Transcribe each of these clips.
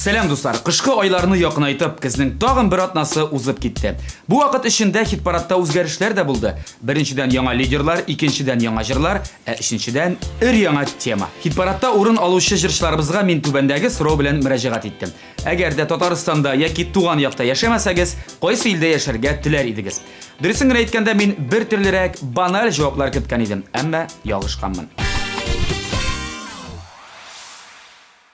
Сәлам, дуслар! Кышкы айларны якынайтып, көзнең тагын бер атнасы узып китте. Бу вакыт эчендә хит-парадта үзгәрешләр дә булды. Беренчедән яңа лидерлар, икенчедән яңа җырлар, ә өченчедән өр-яңа тема. Хит-парадта урын алучы җырчыларыбызга мин түбәндәге сорау белән мөрәҗәгать иттем. Әгәр дә Татарстанда яки туган якта яшәмәсәгез, кайсы илдә яшәргә теләр идегез? Дөресен генә әйткәндә, мин бер төрлерәк, баналь җаваплар көткән идем, әмма ялгышканмын.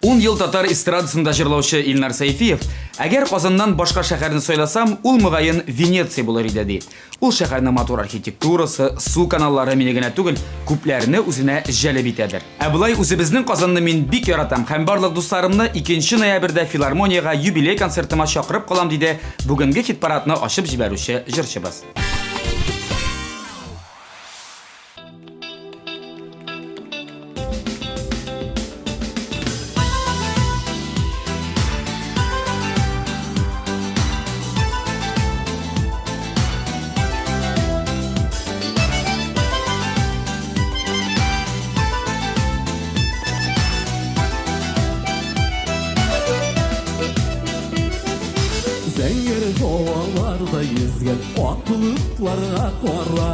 Ун ел татар эстрадасында җырлаучы Илнар Сәйфиев, Әгәр Казаннан башка шәһәрне сайласам, ул, мөгаен, Венеция булыр иде, ди. Ул шәһәрнең матур архитектурасы, су каналлары мине генә түгел, күпләрне үзенә җәлеп итәдер. Ә болай үзебезнең Казанны мин бик яратам һәм барлык дусларымны икенче ноябрьдә филармониягә юбилей концертыма чакырып калам, диде бүгенге хит-парадны ачып җибәрүче җырчыбыз. Зәңгәр һаваларда йөзгән ак болытларга кара,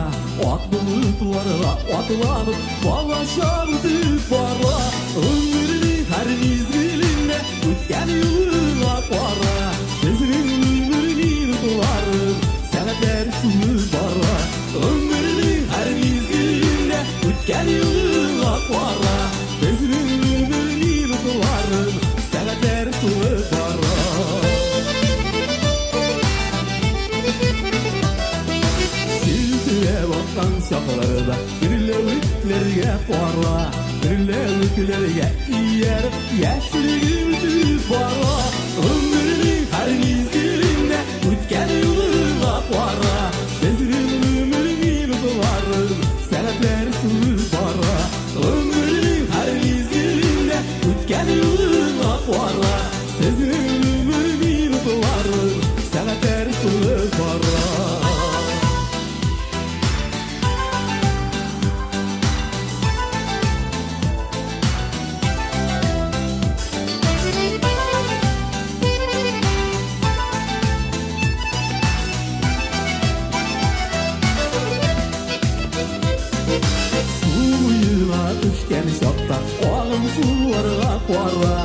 ак болытларга атланып, балачак үтеп бара. Гомернең һәр мизгелендә үткән юлыңа кара. Безнең гомер минутларын сәгатьләр сүнеп бара. Гомернең һәр мизгелендә үткән юлыңа кара. Безнең гомер минутларын сәгатьләр сугып бара. Селтелә баткан чакларда Гөрләвекләргә кара, Гөрләвекләргә ияреп Яшьлегем үтеп бара. Гомернең һәр мизгелендә Үткән юлыңа кара. Безнең гомер минутларын Сәгатьләр сугып бара. Гомернең һәр мизгелендә Үткән юлыңа кара. Сезнең гомер минутларын Сәгатьләр сугып бара. Су буена төшкән чакта агым суларга кара,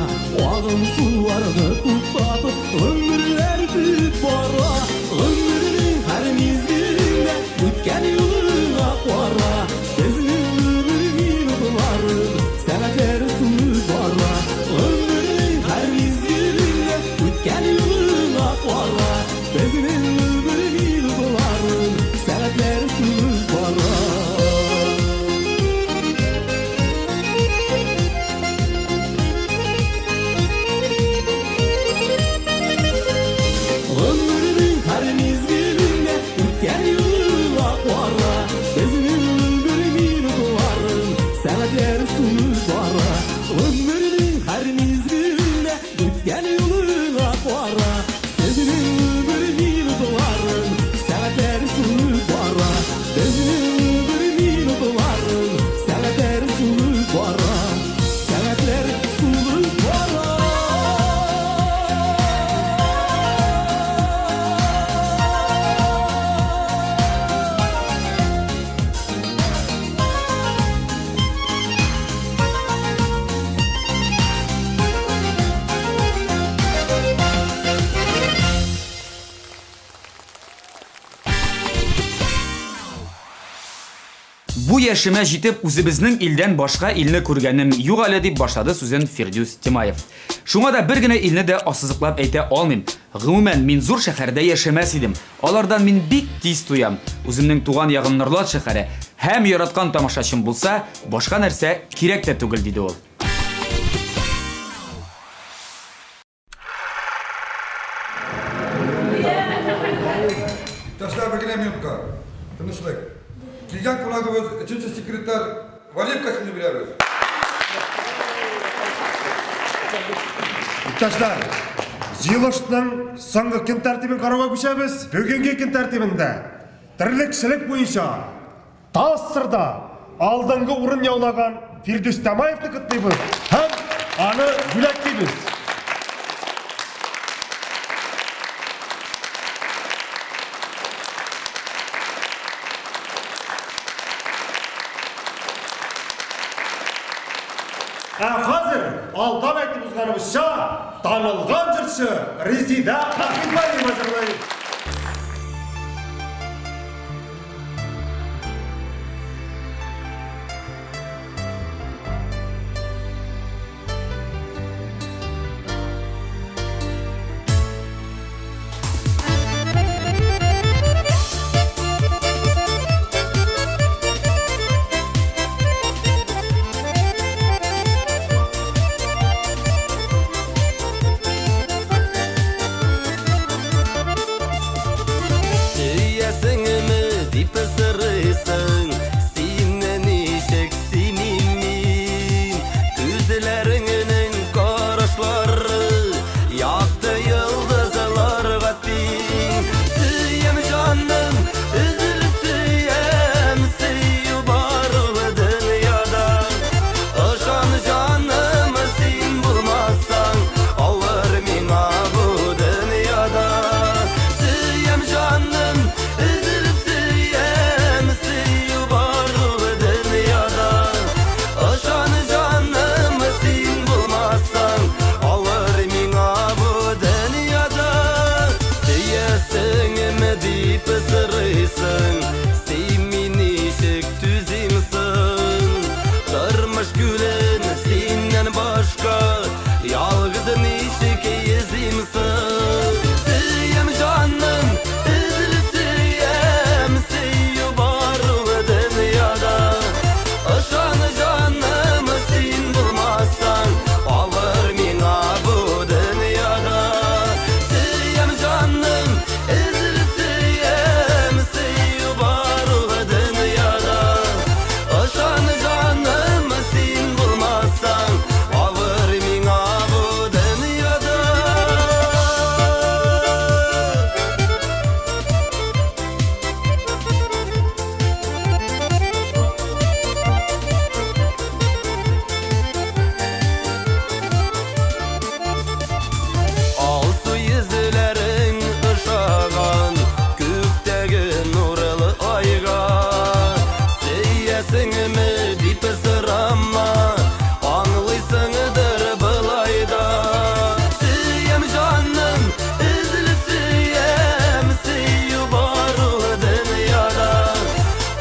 агым суларны туктатып, гомерләр үтеп бара. Гомернең һәр мизгелендә үткән юлыңа кара. Безнең гомер минутларын сәгатьләр сүнеп бара. Гомернең һәр мизгелендә үткән юлыңа кара. Безнең гомер минутларын сәгатьләр сүнеп бара. Гомернең һәр мизгелендә үткән юлыңа кара. Безнең гомер минутларын сәгатьләр сүнеп бара. Гомернең һәр мизгелендә үткән юлыңа кара. Сезнең гомер минутларын сәгатьләр сүнеп бара. Безнең гомер минутларын сәгатьләр сүнеп бара. Сәгатьләр сулып бара. Бу яшемә җитеп, үзебезнең илдән башка илне күргәнем юк әле, дип башлады сүзен Фирдүс Тимаев. Шуңа да бер генә илне дә ассызыклап әйтә алмыйм. Гомумән, мин зур шәһәрдә яшәмәс идем. Алардан мин бик тиз туям. Үземнең туган ягым Норлат шәһәре һәм яраткан тамашачым булса, башка нәрсә кирәк тә түгел, диде ул. Иптәшләр, бер генә минутка. Тынычлык. Килгән кунагыбыз, өченче секретарь Валиевка сүзне бирәбез. Иптәшләр, Җыелышның соңгы көн тәртибен карауга күчәбез. Бүгенге көн тәртибендә терлекчелек буенча ТАССРда алдынгы урын яулаган Фирдүс Тямаевны котлыйбыз һәм аны бүләклибез. Ә хәзер, алдан әйтеп узганыбызча, танылган җырчы Резидә Әхмәтбаева җырлый. Сөясеңме дип сорыйсың, сине ничек сөймим мин? Күзләреңнең карашлары якты йолдызларга тиң. Сөям җаным, өзелеп сөям, сөю бар ул дөньяда. Ышан җаным, син булмасаң, авыр миңа бу дөньяда. Сөям җаным, өзелеп сөям, сөю бар ул дөньяда. Ышан җаным, син булмасаң, авыр миңа бу дөньяда. Сөясеңме дип сорыйсың, сөйми ничек түзим соң? Тормыш күлен синнән башка ялгыз ничек йөзим соң? Сөям җаным, өзелеп сөям, сөю бар ул дөньяда. Ышан җаным, син булмасаң, авыр миңа бу дөньяда. Сөям җаным, өзелеп сөям, сөю бар ул дөньяда. Ышан җаным, син булмасаң, авыр миңа бу дөньяда. Алсу йөзләрең ошаган күктәге нурлы айга. Сөясеңме дип сорама, аңлыйсыңдыр болай да. Сөям җаным, өзелеп сөям, сөю бар ул дөньяда.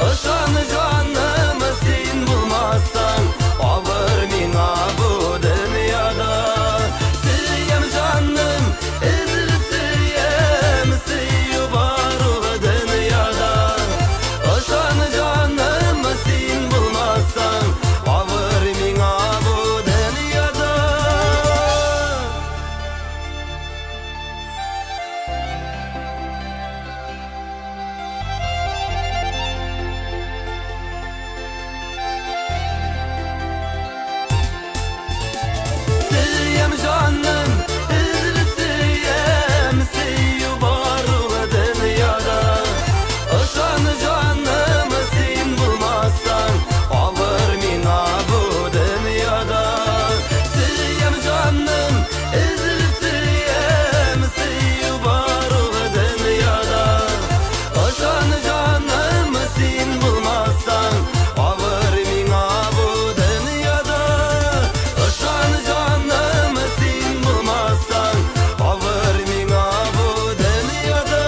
Ышан җаным, син булмасаң, авыр миңа бу дөньяда. Сөям җаным, өзелеп сөям, сөю бар ул дөньяда. Ышан җаным, син булмасаң, авыр миңа бу дөньяда. Сөям җаным, өзелеп сөям, сөю бар ул дөньяда. Ышан җаным, син булмасаң, авыр миңа бу дөньяда. Сөям җаным, өзелеп сөям, сөю бар ул дөньяда. Ышан җаным, син булмасаң, авыр миңа бу дөньяда. Ышан җаным, син булмасаң, авыр миңа бу дөньяда.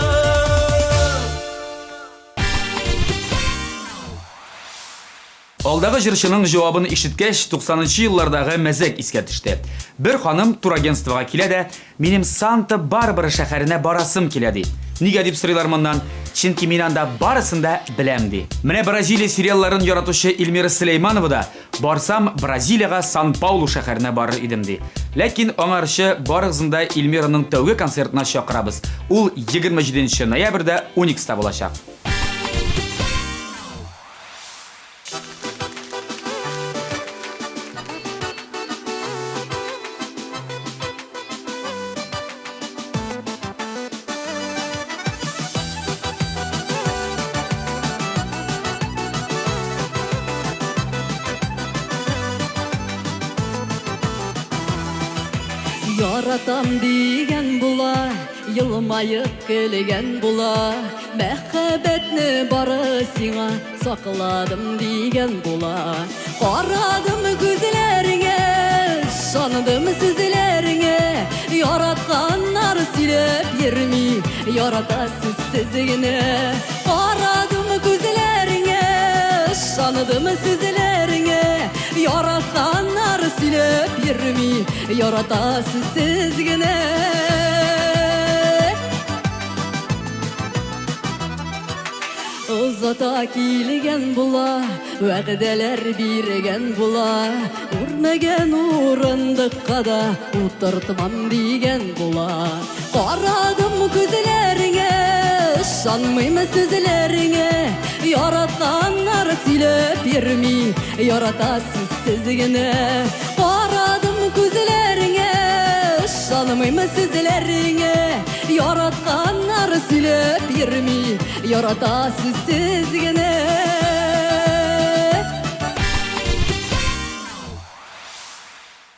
Алдагы җырчының җавабын ишеткәч, 90 нчы еллардагы мәзәк искә төште. Бер ханым турагентствога килә дә, Минем Санта-Барбара шәһәренә барасым килә, ди. Нигә дип сорыйлар моннан? Чөнки мин анда барысын да беләм, ди. Менә Бразилия сериалларын яратучы Эльмира Сөләйманова да, Барсам, Бразилиягә Сан-Паулу шәһәренә барыр идем, ди. Ләкин аңарчы барыгызны да Эльмираның тәүге концертына чакырабыз. Ул 27 нче ноябрьдә Уникста булачак. Яратам дигән була, елмаеп көлгән була. Мәхәббәтне бары сиңа сакладым дигән була. Карадым күзләреңә, ышандым сүзләреңә. Яратканнар сөйләп йөрми, яратасыз сез генә. Карадым күзләреңә, ышандым сүзләреңә. Яратканнар сөйләп йөрми, яратасыз сез генә. Озата килгән була, вәгъдәләр биргән була. Үрмәгән урындыкка да утыртмам дигән була. Карадым күзләреңә, ышанмыйм сүзләреңә. Яратканнар сөйләп йөрми, яратасыз сез генә. Карадым күзләреңә, ышанмыйм сүзләреңә. Яратканнар сөйләп йөрми, яратасыз сез генә.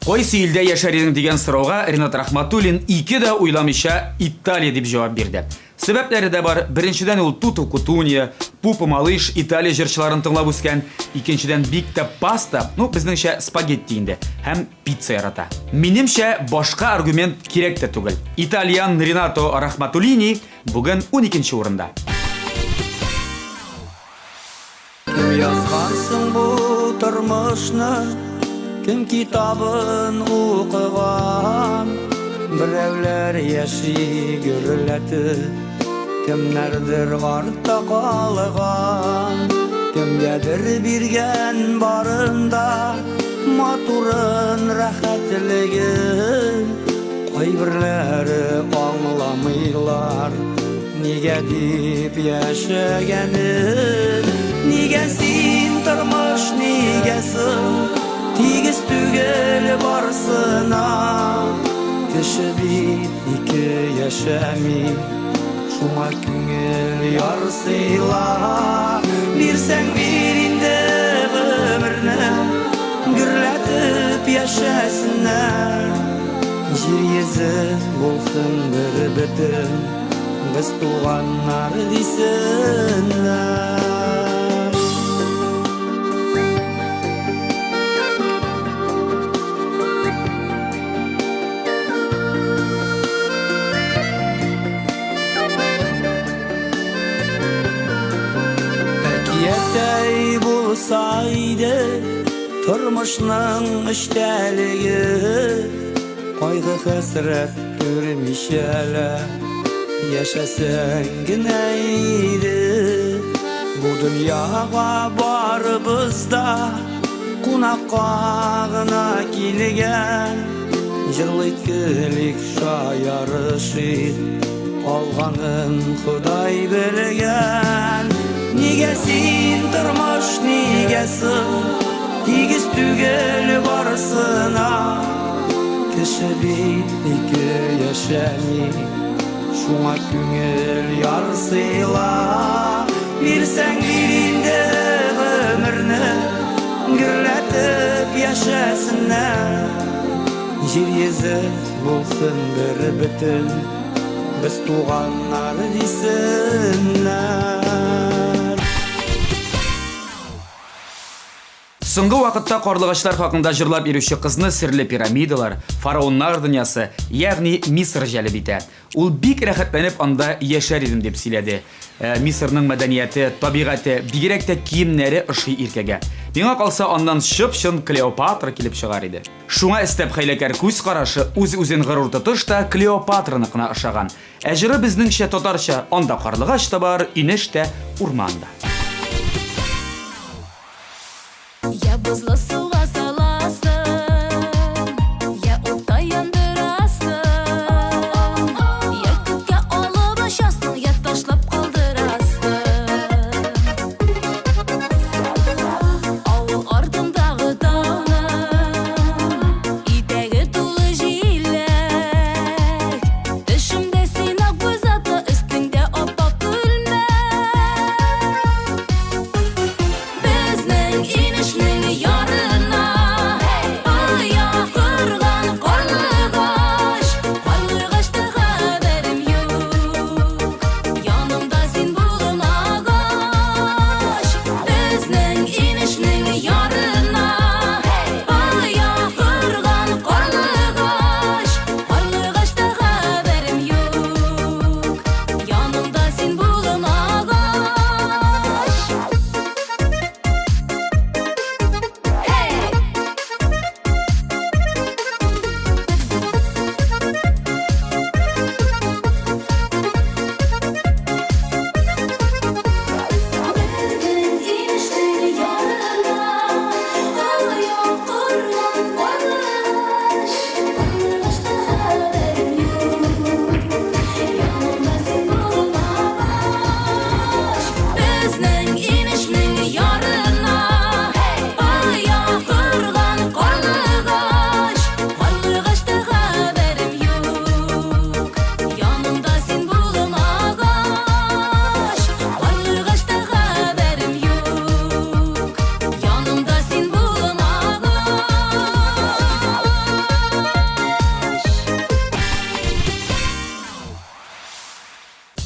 Кайсы илдә яшәр идең дигән сорауга Ринат Рахматуллин ике дә уйламыйча Италия дип җавап бирде. Сәбәпләре дә бар. Беренчедән, ул Туто Кутуньо, Пупа Малыш Италия җырчыларын тыңлап үскән. Икенчедән, бик тә паста, ну, безнеңчә спагетти инде, һәм пицца ярата. Минемчә, башка аргумент кирәк тә түгел. Итальян Ринато Рахматуллини бүген уникенче урында. Кем язган соң бу тормышны? Кем китабын укыган? Берәүләр яши гөрләтеп, кемнәрдер артта калган. Кемгәдер биргән барында матурын, рәхәтлеген. Кайберләре аңламыйлар. Нигә дип яшәгәнен? Нигә син тормыш, нигә соң тигез түгел барсына? Кеше бит ике яшәми, шуңа күңел ярсыйла. Бирсәң бир инде гомерне, гөрләтеп яшәсеннәр. Җир йөзе булсын бер бөтен, без туганнар дисеннәр. Әкияттәй булса иде тормышның эчтәлеге. Кайгы-хәсрәт күрмичә лә яшәсәң генә иде. Бу дөньяга барыбыз да кунакка гына килгән. Җырлыйк, көлик, шаярышыйк, калганын Ходай белгән. Нигә син, тормыш, нигә соң тигез түгел барысына? Кеше бит ике яшәми, шуңа күңел ярсыйла. Бирсәң бир инде гомерне, гөрләтеп яшәсеннәр. Җир йөзе булсын бер бөтен, без туганнар дисеннәр. Соңгы вакытта карлыгачлар хакында җырлап йөрүче кызны серле пирамидалар, фараоннар дөньясы, ягъни Мисыр җәлеп итә. Ул бик рәхәтләнеп анда яшәр идем дип сөйләде. Ә, Мисырның мәдәнияте, табигате, бигрәк тә киемнәре ошый Иркәгә. Миңа калса, аннан чып-чын Клеопатра килеп чыгар иде. Шуңа өстәп хәйләкәр күз карашы, үз-үзен горур тотыш та Клеопатраныкына ошаган. Ә җыры безнеңчә татарча, анда карлыгач та бар, инеш тә, урман да. Я бозлы суга саласың, я утта яндырасың, я күккә алып очасың, я ташлап калдырасың. Авыл артындагы тауның итәге тулы җиләк. Төшемдә син акбүз атлы, өстеңдә ап-ак күлмәк. Безнең инешнең яры.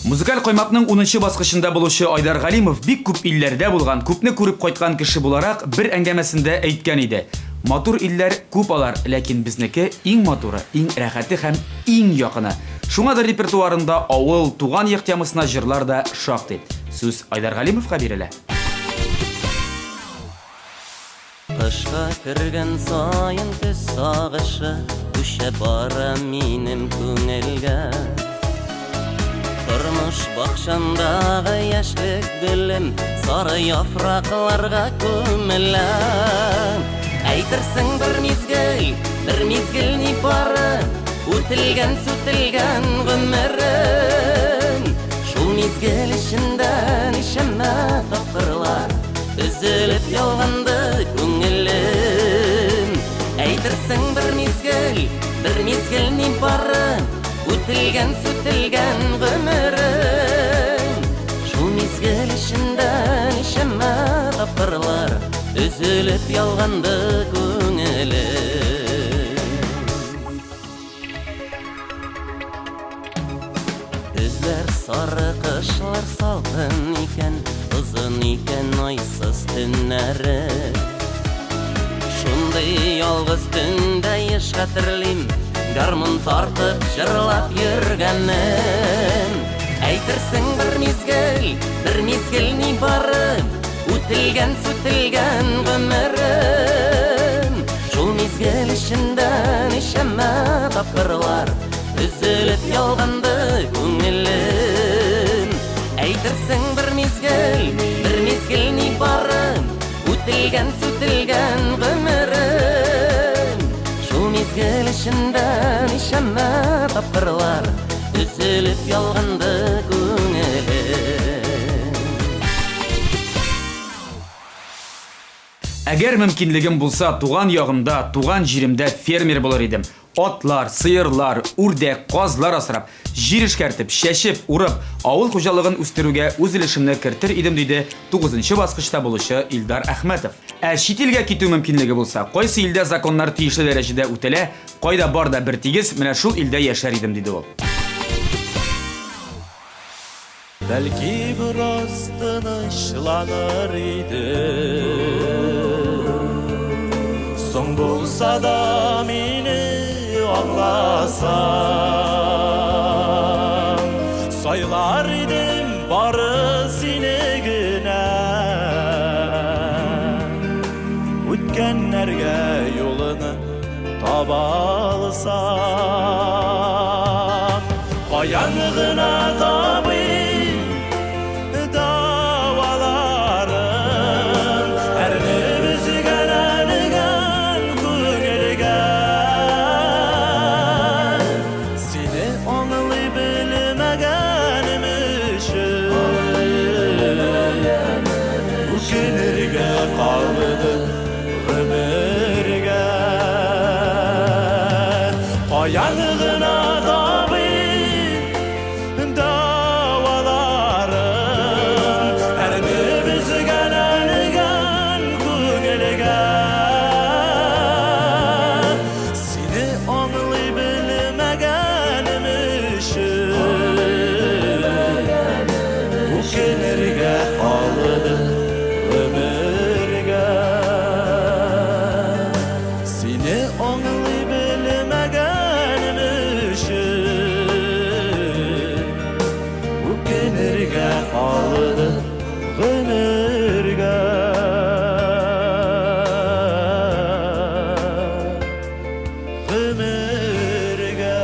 Музыкаль каймакның унынчы баскычында булучы Айдар Галимов бик күп илләрдә булган, күпне күреп кайткан кеше буларак, бер әңгәмәсендә әйткән иде, Матур илләр күп алар, ләкин безнеке иң матуры, иң рәхәте һәм иң якыны. Шуңадыр репертуарында авыл, туган як темасына җырлар да шактый. Сүз Айдар Галимовка бирелә. Кышка кергән саен көз сагышы Күчә бара минем күңелгә. Тормыш бакчамдагы яшьлек гөлем Сары яфракларга күмелә. Әйтерсең бер мизгел, бер мизгел ни бары Үтелгән, сүтелгән гомерем. Шул мизгел эчендә ничәмә тапкырлар Өзелеп ялганды күңелем. Әйтерсең бер мизгел, бер мизгел ни бары Үтелгән, сүтелгән гомерем. Шул мизгел эчендә ничәмә тапкырлар Өзелеп ялганды күңелем. Көзләр сары, кышлар салкын икән, Озын икән айсыз төннәре. Шундый ялгыз төндә еш хәтерлим, Гармун тартып җырлап йөргәнем. Әйтерсең бер мизгел, бер мизгел ни бары, Үтелгән, сүтелгән гомерем. Шул мизгел эчендә ничәмә тапкырлар Өзелеп ялганды күңелем. Әйтерсең бер мизгел, бер мизгел ни бары, Үтелгән, сүтелгән гомерем. Шул мизгел эчендә ничәмә тапкырлар Өзелеп ялганды күңелем. Әгәр мөмкинлегем булса, туган ягымда, туган җиремдә фермер булыр идем. Атлар, сыерлар, үрдәк, казлар асрап, җир эшкәртеп, чәчеп, урып, авыл хуҗалыгын үстерүгә үз өлешемне кертер идем, диде тугызынчы баскычта булучы Илдар Әхмәтов. Ә чит илгә китү мөмкинлеге булса, кайсы илдә законнар тиешле дәрәҗәдә үтәлә, кайда бар да бертигез, менә шул илдә яшәр идем, диде ул. Бәлки бераз тынычланыр идем. Соң булса да мине аңласаң, Сайлар идем бары сине генә. Үткәннәргә юлны таба алсам, Каян гына табыйм дәваларын Әрнеп өзгәләнгән күңелгә. Сине аңлый белмәгәнем өчен Үкенергә калды гомергә. Каян гына табыйм дәваларын Әрнеп өзгәләнгән күңелгә. Сине аңлый белмәгәнем өчен Үкенергә калды гомергә. Сине аңлый белмәгәнем өчен Үкенергә калды гомергә. Гомергә.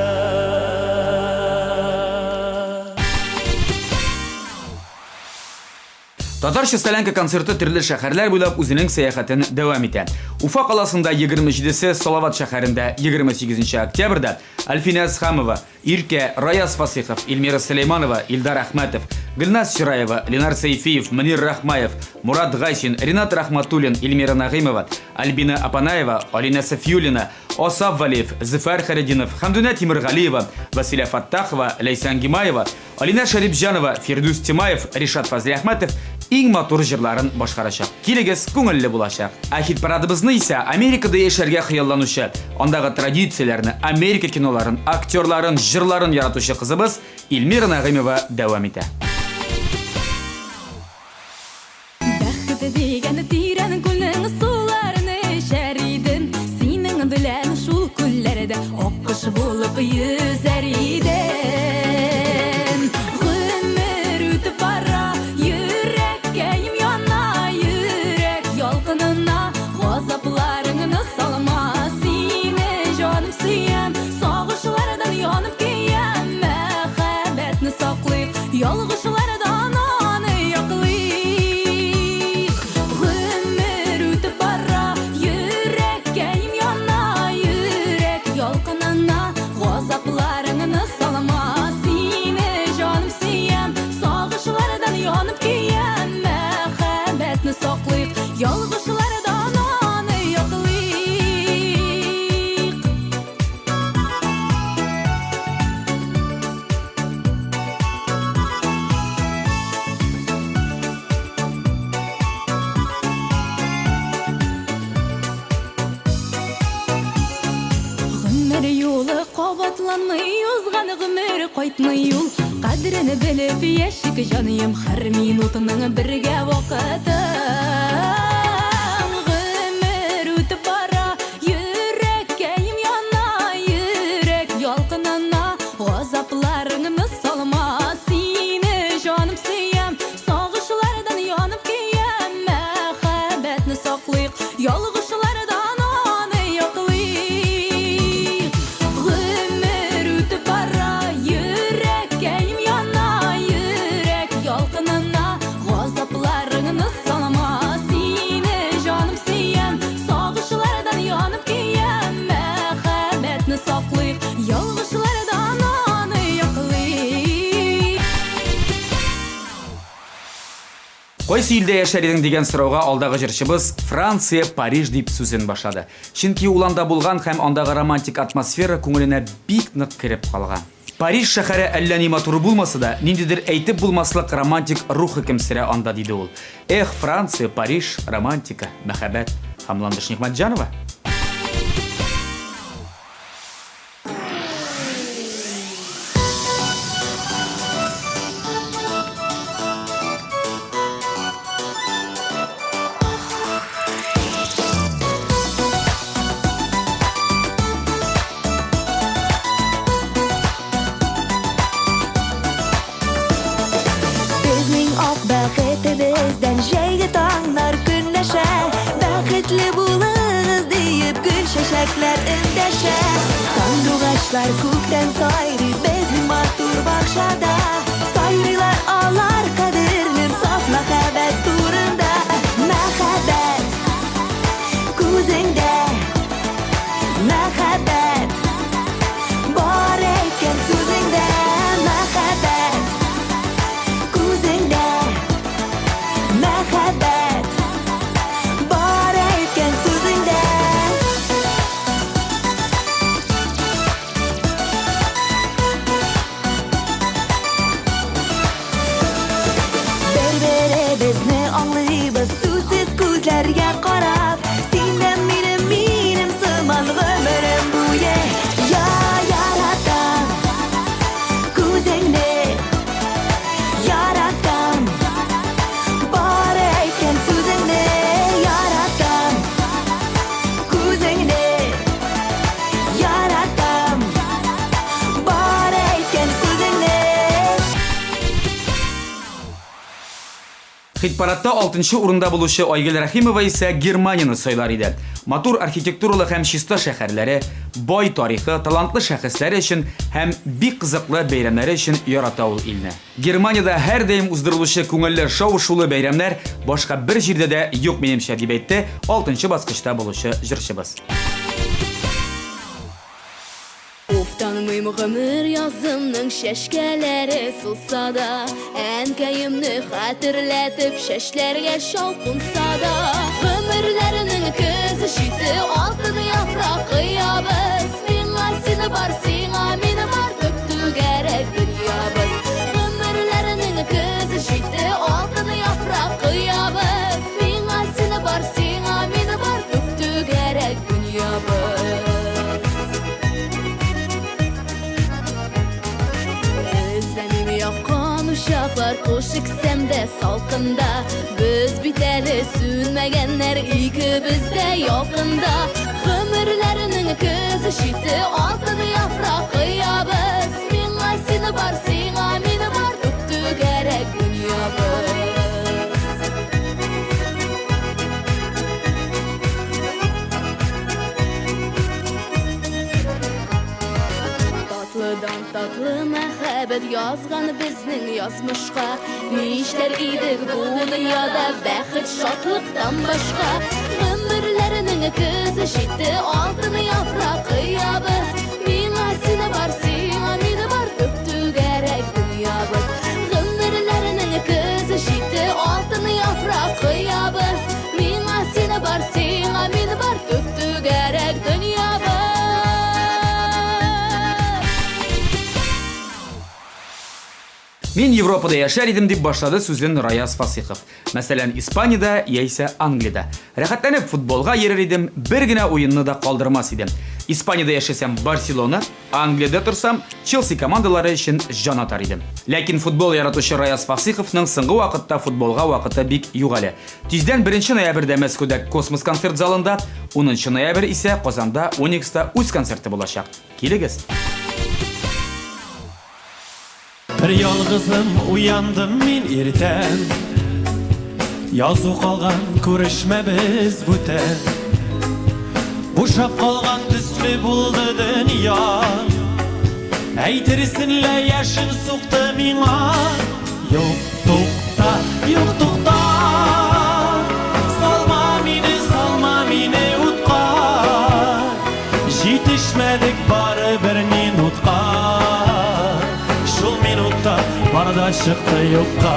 Татарча солянка концерты төрле шәһәрләр буйлап үзенең сәяхәтен дәвам итә. Уфа каласында 27-се, Салават шәһәрендә 28 октябрьдә Альфинә Әсхәмова, Иркә, Раяз Фасыйхов, Эльмира Сөләйманова, Илдар Әхмәтов, Гөлназ Чираева, Ленар Сәйфиев, Мөнир Рахмаев, Мурат Гайсин, Ринат Рахматуллин, Эльмира Нәгыймова, Альбина Апанаева, Алинә Сафиуллина, Асаф Вәлиев, Зөфәр Хәретдинов, Хәмдүнә Тимергалиева, Вәсилә Фәттахова, Ләйсән Гимаева, Алинә Шәрипҗанова, Фирдүс Тимаев, Ришат Фазлиәхмәтов иң матур җырларын башкарачак. Килегез, күңелле булачак. Ә хит-парадыбызны исә Америкада яшәргә хыялланучы, андагы традицияләрне, Америка киноларын, актерларын, җырларын яратучы кызыбыз Илмира Нәгыймова дәвам итә. Бәхет дигән тирән күлнең суларын эчәр идем, Синең белән шул күлләрдә аккош булып йөзәр идем. Гомер үтеп бара, йөрәккәем яна, йөрәк ялкынына газапларыңны салма. Сине җаным сөям, сагышлардан янып көям, мәхәббәтне саклыйк, ялгышлардан аны яклыйк. Гомер үтеп бара, йөрәккәем яна, йөрәк ялкынына газапларыңны салма. Сине җаным сөям, сагышлардан янып көям, мәхәббәтне саклыйк, ялгышлардан аны яклыйк. Гомер юлы кабатланмый, узган гомер кайтмый ул. Кадерен белеп яшик, җаныем, һәр минутының бергә вакытын. Гомер үтеп бара, йөрәккәем яна, йөрәк ялкынына газапларыңны салма. Сине җаным сөям, сагышлардан янып көям, мәхәббәтне саклыйк, ялгышлардан аны яклыйк. Гомер үтеп бара, йөрәккәем яна, йөрәк ялкынына газапларыңны салма. Сине җаным сөям, сагышлардан янып көям, мәхәббәтне саклыйк, ялгышлардан аны яклыйк. Кайсы илдә яшәр идең дигән сорауга алдагы җырчыбыз Франция, Париж дип сүзен башлады. Чөнки ул анда булган һәм андагы романтик атмосфера күңеленә бик нык кереп калган. Париж шәһәре әллә ни матур булмаса да, ниндидер әйтеп булмаслык романтик рух хөкем сөрә анда, диде ул. Эх, Франция, Париж, романтика, мәхәббәт. Һәм Ландыш Нигъмәтҗанова. Безнең ак бәхетебездән җәйге таңнар көнләшә. Бәхетле булыгыз диеп гөл чәчәкләр эндәшә. Сандугачлар күктән сайрый безнең матур бакчада. Сайрыйлар алар кадерлем саф мәхәббәт турында. Мәхәббәт күзеңдә, мәхәббәт бар әйткән сүзеңдә, мәхәббәт күзеңдә, мәхәббәт бар әйткән сүзеңдә. Бер-беребезне аңлыйбыз сүзсез күзләргә карап. Син дә минем, минем сыман гомерем буе. Я яратам күзеңне, яратам бар әйткән сүзеңне, яратам күзеңне, яратам бар әйткән сүзеңне. Хит-парадта 6 урында булучы Айгөл Рәхимова исә Германияне сайлар иде. Матур архитектуралы һәм чиста шәһәрләре, бай тарихы, талантлы шәхесләре өчен һәм бик кызыклы бәйрәмнәре өчен ярата ул илне. Германиядә һәрдаим уздырылучы күңелле шау-шулы бәйрәмнәр башка бер җирдә дә юк минемчә, дип әйтте 6 баскычта булучы җырчыбыз. Уфтанмыйм гомер язымның чәчкәләре сулса да, әнкәемне хәтерләтеп чәчләргә чал кунса да. Гомерләрнең көзе җитте, алтын яфрак коябыз. Миңа син бар, сиңа мин бар, түп-түгәрәк дөньябыз. Гомерләрнең көзе җитте, алтын яфрак коябыз. Миңа син бар, сиңа мин бар, түп-түгәрәк дөньябыз. Яфраклар куш кесәмдә салкында. Без бит әле сүнмәгәннәр, икебез дә ялкында. Гомерләрнең көзе җитте, алтын яфрак коябыз. Миңа син бар, сиңа мин бар, түп-түгәрәк дөньябыз. Татлыдан татлы мәхәббәт язган безнең язмышка. Нишләр идек бу дөньяда бәхет, шатлыктан башка? Гомерләрнең көзе җитте, алтын яфрак коябыз. Миңа син бар, сиңа мин бар, түп-түгәрәк дөньябыз. Гомерләрнең көзе җитте, алтын яфрак коябыз. Миңа син бар, сиңа мин бар, түп-түгәрәк дөньябыз. Мин Европада яшәр идем, дип башлады сүзен Раяз Фасыйхов. Мәсәлән, Испаниядә яисә Англиядә. Рәхәтләнеп футболга йөрер идем, бер генә уенны да калдырмас идем. Испаниядә яшәсәм, Барселона, Англиядә торсам, Челси командалары өчен җан атар идем. Ләкин футбол яратучы Раяз Фасыйховның соңгы вакытта футболга вакыты бик юк әле. Тиздән беренче ноябрьдә Мәскәүдә Космос концерт залында, унынчы ноябрь исә Казанда Уникста үз концерты булачак. Килегез! Бер ялгызым уяндым мин иртән. Язу калган күрешмәбез бүтән. Бушап калган төсле булды дөнья. Әйтерсең лә яшен сукты миңа. Юк, тукта, юк, тукта. Салма мине, салма мине утка. Җитешмәдек бары бер минутка. Шул минутта бар да чыкты юкка.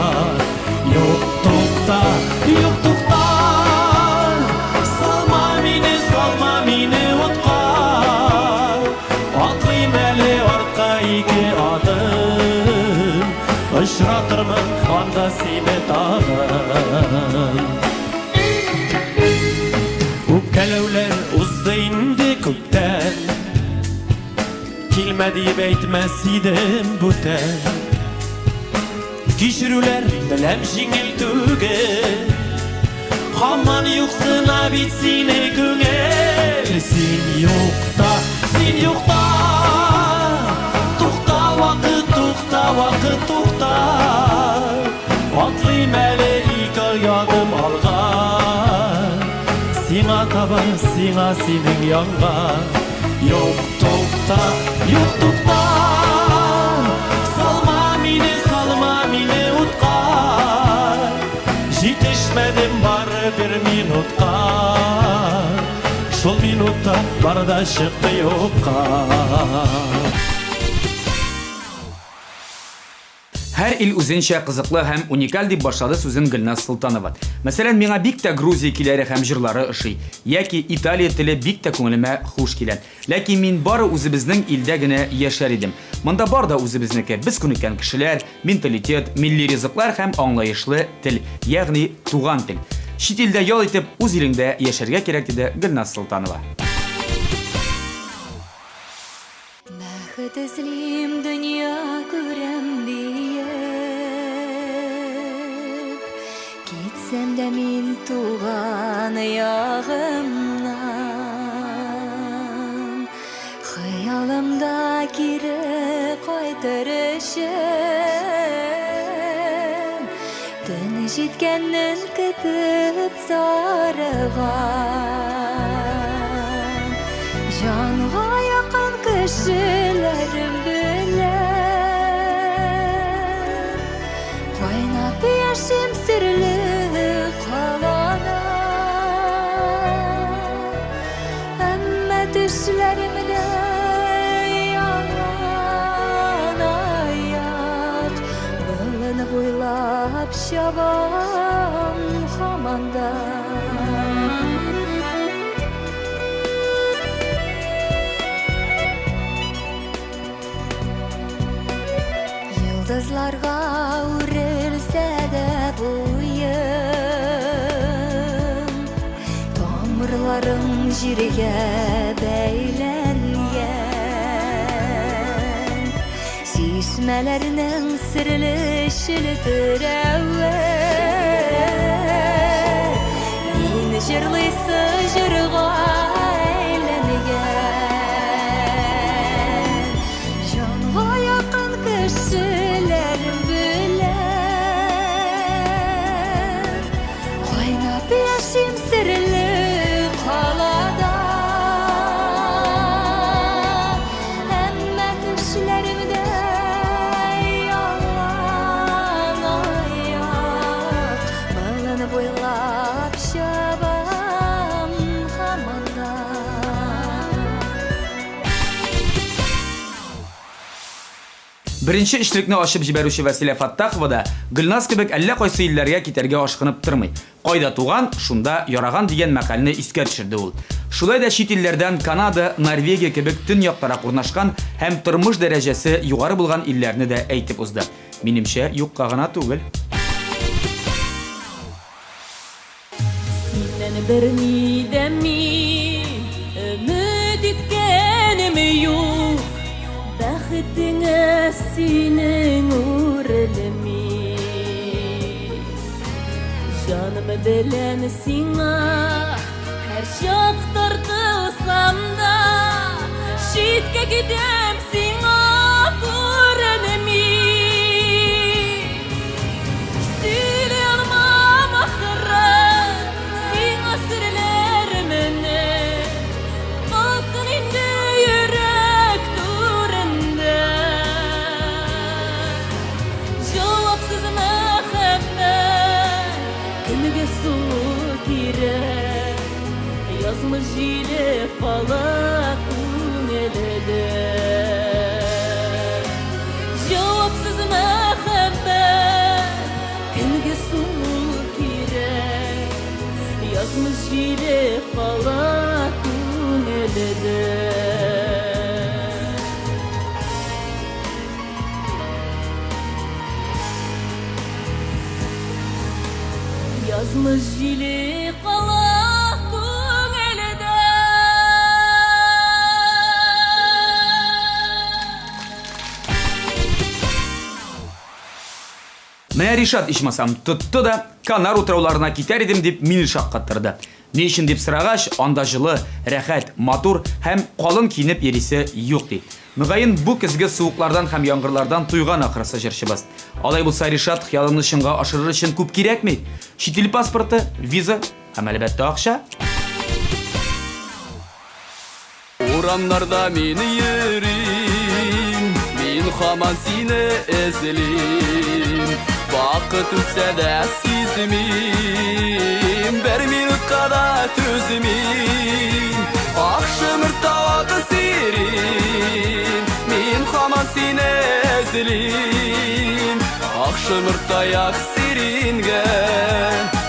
Юк, тукта, юк, тукта. Салма мине, салма мине утка. Атлыйм әле артка ике адым. Очратырмын анда сине тагын. Үпкәләүләр узды инде күптән. Килмә диеп әйтмәс идем бүтән. Кичерүләр беләм җиңел түгел. Һаман юксына бит сине күңел. Син юкта, син юкта. Тукта вакыт, тукта вакыт, тукта. Атлыйм әле ике адым алга. Сиңа таба, сиңа синең янга. Юк, тукта, юк, тукта. Салма мине, салма мине утка. Җитешмәдем бары бер минутка. Шул минутта бар да чыкты юкка. Һәр ил үзенчә кызыклы һәм уникаль, дип башлады сүзен Гөлназ Солтанова. Мәсәлән, миңа бик тә Грузия көйләре һәм җырлары ошый. Яки Италия теле бик тә күңелемә хуш килә. Ләкин мин бары үзебезнең илдә генә яшәр идем. Монда бар да үзебезнеке, без күнеккән кешеләр, менталитет, милли ризыклар һәм аңлаешлы тел, ягъни туган тел. Чит илдә ял итеп, үз илеңдә яшәргә кирәк, диде Гөлназ Солтанова. Бәхет эзлим, дөнья күрәм диеп, Китсәм дә мин туган ягымнан, Хыялымда кире кайтыр өчен, Төн җиткәнен көтеп зарыгам. Җанга якын кешеләрем белән Кайнап яшим серле калада. Әмма төшләремдә ялан аяк Болын буйлап чабам һаман да. Йолдызларга үрелсә дә буем, Тамырларым җиргә бәйләнгән. Чишмәләрнең серле челтерәве. Мин җырлыйсы җырга әйләнгән. Җанга якын кешеләрем белән Кайнап яшим серле калада. Әмма төшләремдә ялан аяк Болын буйлап чабам һаман да. Беренче өчлекне ачып җибәрүче Вәсилә Фәттахова да Гөлназ кебек әллә кайсы илләргә китәргә ашкынып тормый. Кайда туган, шунда яраган дигән мәкальне искә төшерде ул. Шулай да чит илләрдән Канада, Норвегия кебек төньяктарак урнашкан һәм тормыш дәрәҗәсе югары булган илләрне дә әйтеп узды. Минемчә, юкка гына түгел. Синнән берни дә мин өмет иткәнем юк, Бәхетеңә синең үрелми. Җаным белән сиңа һәрчак тартылсам да, Читкә китәм сиңа күренми. Сөйли алмам ахры сиңа серләремне, Калсын инде йөрәк түрендә. Җавапсыз мәхәббәт кемгә соң ул кирәк? Язмыш җиле кала күңелдә. Җавапсыз мәхәббәт кемгә соң ул кирәк? Язмыш җиле кала күңелдә. Язмыш җиле кала күңелдә. Менә Ришат ичмасам тотты да Канар утрауларына китәр идем дип мине шаккаттырды. Ни өчен дип сорагач, анда җылы, рәхәт, матур һәм калын киенеп йөрисе юк ди. Мөгаен, бу көзге суыклардан һәм яңгырлардан туйган ахрысы җырчыбыз. Алай булса, Ришат, хыялыңны чынга ашырыр өчен күп кирәкми. Чит ил паспорты, виза һәм, әлбәттә, акча. Урамнарда мин йөрим, мин һаман сине эзлим. Вакыт үтсә дә сизмим, бер минутка да түзмим. Ак шымырт тавагы сирин, мин һаман сине эзлим. Ак шымырт таяк сирингә,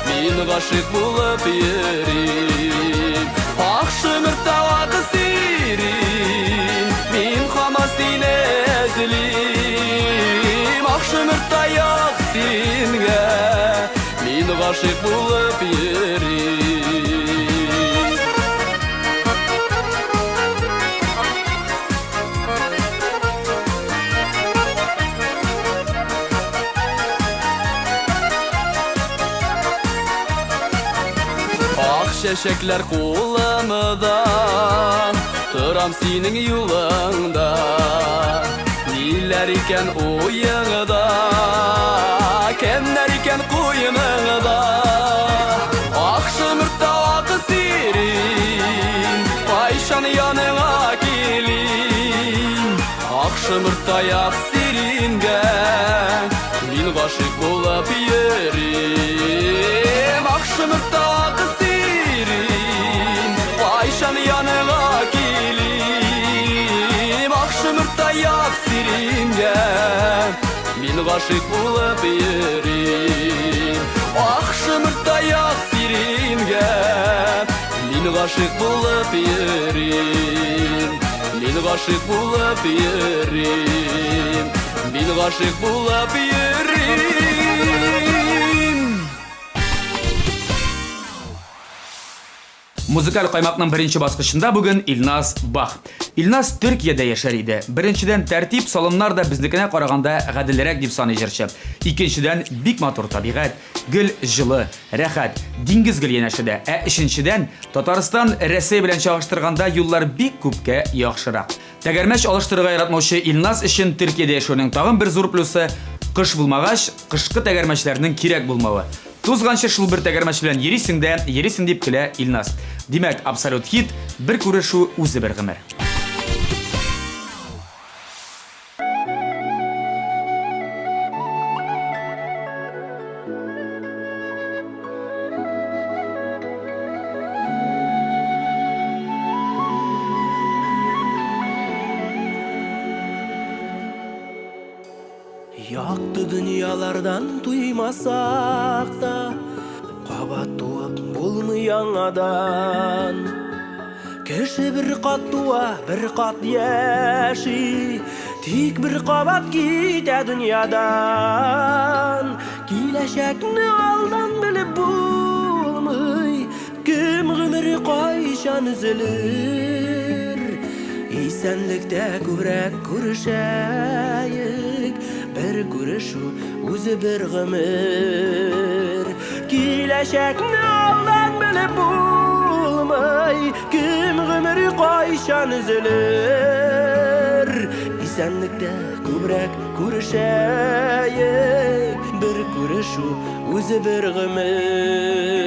мин гашыйк булып йөрим. Ак шымырт тавагы сирин, мин һаман сине эзлим. Ак шымырт таяк сингә, мин гашыйк булып йөрим. Ак чәчәкләр кулымда, торам синең юлыңда. Ниләр икән уеңда, кемнәр икән куеныңда? Ак шомыртта ак сирин, кайчан яныңа килим? Ак шомыртта як сирингә, мин гашыйк булып йөрим. Ак шомыртта ак сирин, кайчан яныңа килим? Ак шомыртта як сирингә, мин гашыйк булып йөрим. Ак шомыртта як сирингә, мин гашыйк булып йөрим. Мин гашыйк булып йөрим. Мин гашыйк булып йөрим. Музыкаль каймакның беренче баскычында бүген Илназ Бах. Илназ Төркиядә яшәр иде. Беренчедән, тәртип, салымнар да безнекенә караганда гаделрәк дип саный җырчы. Икенчедән, бик матур табигать, гел җылы, рәхәт, диңгез гел янәшәдә. Ә өченчедән, Татарстан, Рәсәй белән чагыштырганда юллар бик күпкә яхшырак. Тәгәрмәч алыштырырга яратмаучы Илназ өчен Төркиядә яшәүнең тагын бер зур плюсы, кыш булмагач, кышкы тәгәрмәчләрнең кирәк булмавы. Тузганчы шул бер тәгәрмәч белән йөрисең дә, йөрисең дип көлә Илназ. Димәк, абсолют хит, бер күрешү үзе бер гомер. Якты дөньялардан туймасак та, Кабат туып булмый яңадан. Кеше бер кат туа, бер кат яши, Тик бер кабат китә дөньядан. Киләчәкне алдан белеп булмый, Кем гомере кайчан өзелер? Исәнлектә күбрәк күрешәек, Бер күрешү үзе бер гомер. Киләчәкне алдан белеп булмый, Кем гомере кайчан өзелер? Исәнлектә күбрәк күрешәек, Бер күрешү үзе бер гомер.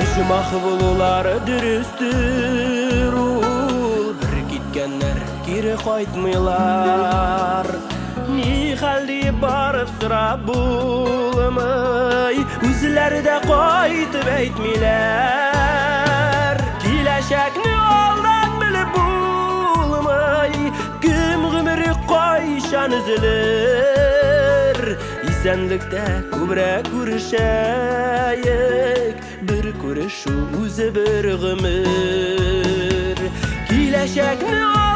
Оҗмах булулары дөрестер ул, Бер киткәннәр кире кайтмыйлар. Ни хәл диеп барып сорап булмый, Үзләре дә кайтып әйтмиләр. Киләчәкне алдан белеп булмый, Кем гомере кайчан өзелер? Исәнлектә күбрәк күрешәек, Бер күрешү үзе бер гомер. Киләчәкне.